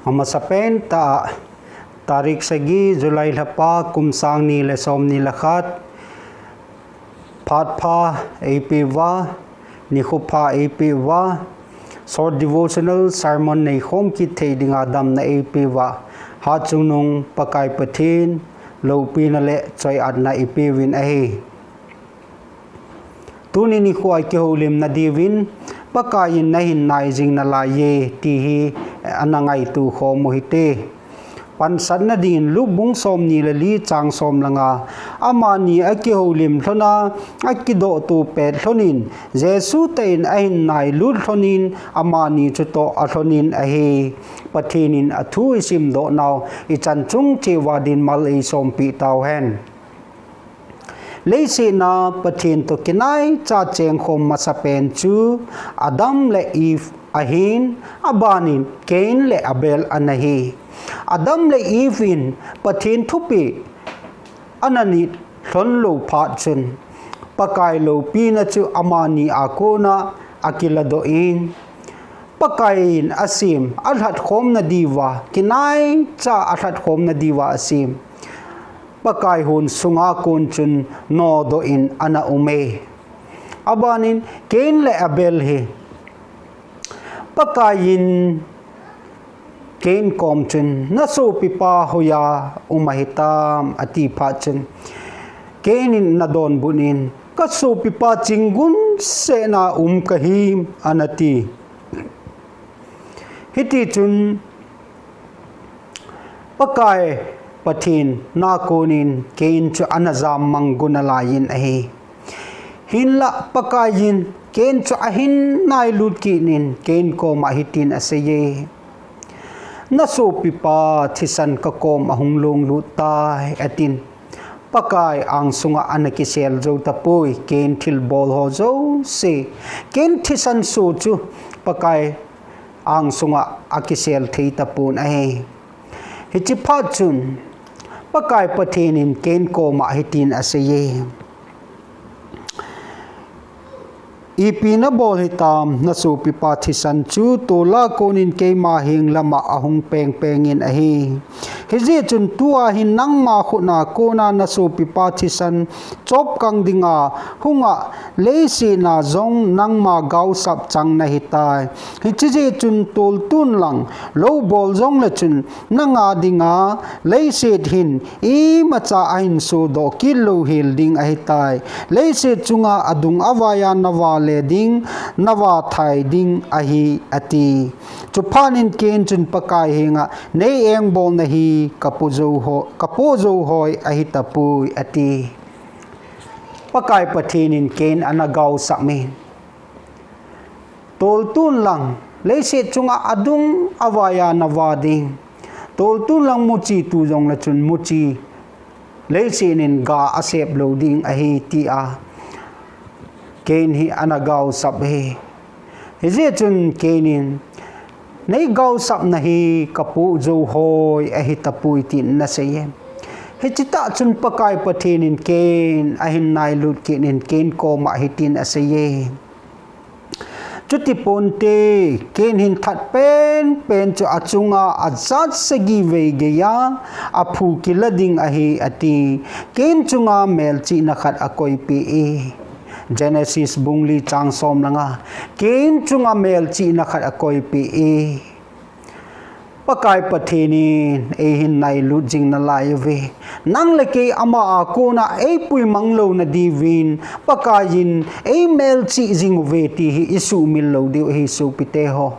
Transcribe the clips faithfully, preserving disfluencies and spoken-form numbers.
Amasapen tah, tarik sagi July lhapa kum sang ni le som ni le khat, phat pha eipeuva, nikho pha eipeuva, short devotional sermon neikhom kit thei dinga damna eipeuva, Hatchungnung Pakai Pathen loupina le choiatna ipeuvin ahi. Tuni nikho a kihoulimna diuvin, Pakaiyin nahin nai jing nalaiye, ti hi ana ngaito khom u hite. Pansatna dingin Luke bung som ni le li chang som le nga, amani akihoulim lhona, akidohto pet lhonin, Jesu tah in ahin nailut lhonin, amani chutoh alhonin ahi. Pathen in athu isimdoh nau, ichan chung cheh uva dinmun eisompeh tauhen. Leiset a Pathen toh kinaicha chengkhom masapen chu Adam le Eve ahin, abanin Cain le Abel ana hi. Adam le Eve in Pathen thupeh ana nit lhon lou phat chun, Pakai loupina chu amani a kona akiladoh in, Pakaiyin asem, alhatkhomna diuva, kinaicha alhatkhomna diuva asem Pakai hon sunga kon chun nodoh in ana um e. Abanin Cain le Abel hi Pakaiyin Cain kom chun, nasopipa hoiya um ahitam, ati phat chun, Cain in ana donbut in, kasopipa chinggun sehna um kahi, ana ti. Hitichun Pakai Pathen a konin Cain chu ana jammang got nalaiyin ahi. Hinlah Pakaiyin Cain chu ahin nailut kit in Cain koma hitin aseiye. Nasopipa thisan kakom ahung longlut tai, atin. Pakai angsunga ana kisel jou tapoi, Cain thilbol ho jouse. Cain thisan soh chu Pakai angsunga akisel thei tapon ahi. Hiche phat chun Pakai Pathen in Cain koma hitin aseiye. Ipi nabol hitam, nasopipa thisan chu tola konin keima heng lama ahung pengpeng in ahi. Hijeh chun tua hin nangma khutna kona nasopipa thisan chopkang dinga hunga leiset a jong nangma gaosap chang nahitai. Hiche jeh chun toltun lang lou bol jongle chun nanga dinga leiset hin imacha ahin sodoh kit louhel ding ahitai. Leiset chunga adung avaiya navale ding, navathai ding ahi, ati. Chuphat in Cain chun Pakai henga, nei engbolna hi kapo jou ho-, kapo jou hoi ahitapoi, ati. Pakai Pathen in Cain ana gaosap in, toltun lang leiset chunga adung avaiya nava ding, toltun lang muchi tu jongle chun muchi leiset in ga asep lou ding ahi, tia Cain hi ana gaosap e. Hijeh chun Cain in, nei gaosapna hi kapo jou hoi ahitapoi, tin ana seiye. Hiche tah chun Pakai Pathen in Cain ahin nailut kit in Cain koma hitin aseiye. Chuti ponte, Cain hin that penpen chu achunga ajat sagi vei geiya aphu kila ding ahi, ati. Cain chunga melchihna khat akoipeh e. Genesis bung li chang som le nga. Cain chunga melchihna khat akoipeh e. Pakai Pathen in eihin nailut jing nalai uve. Nang le kei ama a kona eipuimang louna diuvin Pakaiyin eimelchih jing uve ti hi isuhmil lou diu ahi, sopite ho.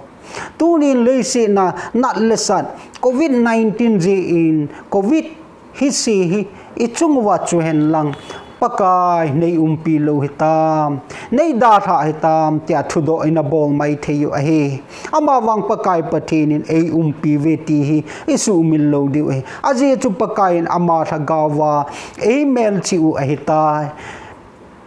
Tunin leiset a nat le sat, covid nineteen jeh in, covid hise hi ichung uva chu henlang, Pakai nei umpi lou hitam, nei dalhah hitam, tia thudoh ina bol maithei u ahi. Amavang Pakai Pathen in ei umpi uve ti hi isuhmil lou diu ahi. Ajeh chu Pakai in ama lhagao uva eimelchih u ahitai.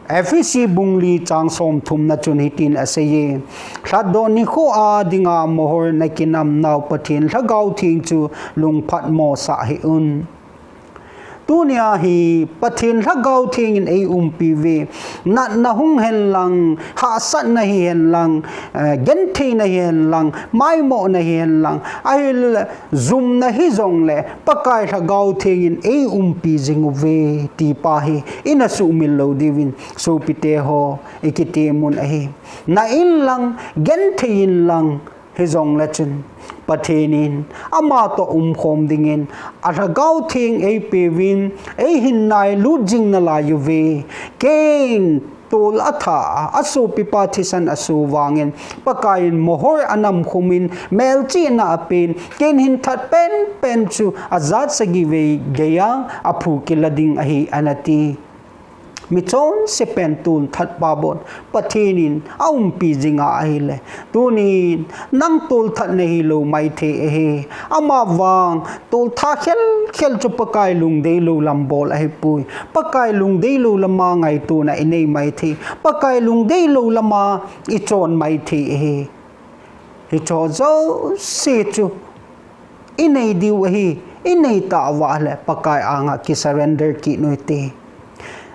Ephesi bung li chang som thumna chun hitin aseiye. Lhatdoh nikho a dinga mohor nakinam nau Pathen Lhagao Theng chu lungphatmo sah hih un. Tunia hi Pathen Lhagao Theng in ei umpi uve. Natna hung hen lang, hahsatna hi hen lang, eh, gentheina hi hen lang, maimohna hi hen lang, ahile jumna hi jongle Pakai Lhagao Theng in ei umpi jing uve, ti pa hi ina sumil lou diuvin, sopite ho, i kitem un ahi. Na in lang, genthei in lang, hijongle chun Pathen in ama toh umkhom dingin a Lhagao Theng ei peuvin, ei hin nailut jing nalai uve. Ken tol atha a, a sopipa thisan a so vangin, Pakai in mohor a namkhum in, melchihna a pen, ken hin that penpen chu a jat sagi vei geiya a phu kila ding ahi, ana ti. Michonse pen tolthat pa bon Pathen in a umpi jinga ahile, tunin nang tolthat nahi lou maithei ahi. Ama vang toltha khelkhel chu Pakai lungdei lou lam bol ahipoi. Pakai lungdei lou lama ngaitona i nei maithei. Pakai lungdei lou lama i chon maithei ahi. Hicho jouse chu i nei diu ahi, i nei tauva le Pakai anga ki surrender kit u hite.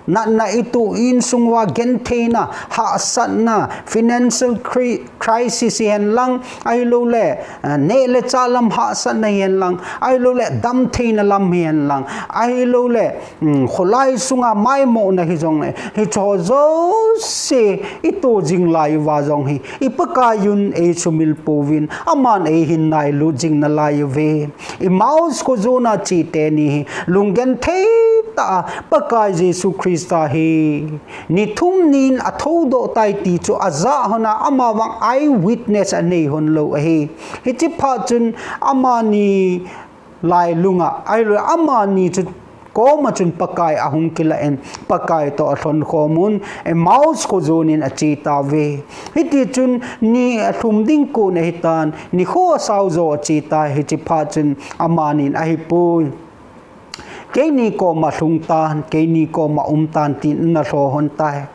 Natna i toh, insung uva gentheina, hahsatna, financial cri-, crisis hi hen lang, ahilouleh, eh, neh le chah lam hahsatna hi hen lang, ahilouleh damtheina lam hi hen lang, ahilouleh, um, kholai sunga maimohna hi jongle, hicho jouse i toh jing lai uva jong hi, i Pakai un ei sumil pouvin, aman ei hin nailut jing nalai uve. Emmaus kho jona che teni hi, lunggenthei tah a Pakai Jesu Christa hi ni thum nin a thoudoh tai ti chu a jah hon a, ama vang eyewitness a nei hon lou ahi. Hiche phat chun amani lailunga, ahilou le amani chu koma chun Pakai ahung kilah in, Pakai toh a lhon khom un, Emmaus kho jonin a che tauve. Hiti chun ni a lhum ding kon ahitan, nikho a sao jo a che tai, hiche phat chun amanin ahipoi. Keini koma lhung tan, keini koma um tan tin ana lho hon tai.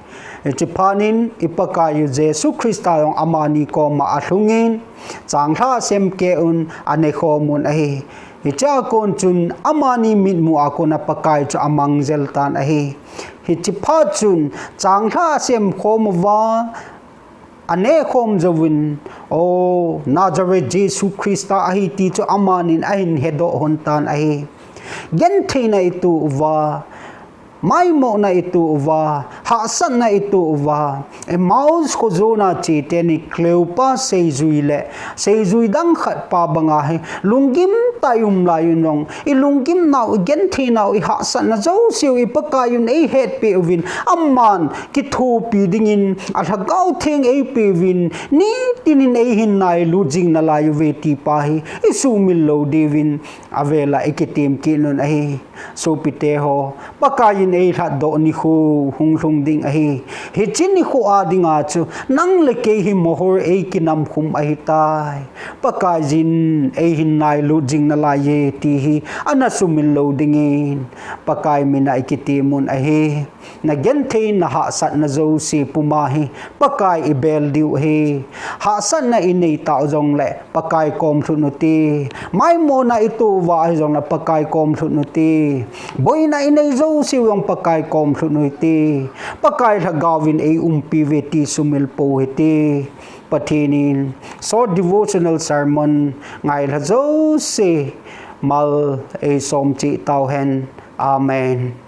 Hiche phat in i Pakai u Jesu Christa jong amani koma alhungin, changlhah a sem keh un, a ne khom un ahi. Hichea kon chun amani mitmu a kona Pakai chu amang jel tan ahi. Hiche phat chun changlhah a sem khom uva, a ne khom jouvin, O, Nazareth Jesu Christa ahi ti chu amanin ahin hedoh hon tan ahi. Gentheina i toh uva, maimohna i toh uva, hahsatna i toh uva, Emmaus kho jona che teni Cleopas seijui le seijui dang khat pa banga hi lunggim tah a i um lai un jong, i lunggimnau, i gentheinau, i hahsatna jouseu i Pakai un ei hetpeh uvin, aman kithopi dingin a Lhagao Theng ei peuvin, nitinin ei hin nailut jing nalai uve ti pa hi i sumil lou diuvin, avela i kitem kit un ahi. Sopite ho, Pakai in ei lhatdoh nikho hung lhung ding ahi. Hiche nikho a dinga chu nang le kei hi mohor ei kinamkhum ahitai. Pakaiyin ei hin nailut jing nalaiye ti hi ana sumil lou dingin Pakai mina i kitem un ahi. Na genthei, na hahsatna jouse puma hi Pakai i bel diu ahi. Hahsatna i nei tau jongle Pakai kom lhut un ti. Maimona i toh uva ahi jongle Pakai kom lhut un ti. Boina i nei jouseu jong Pakai kom lhut un ti. Pakai Lhagaovin ei umpi uve ti sumil pou hite. Pathen in short devotional sermon ngailha jouse mal ei som cheh tauhen. Amen.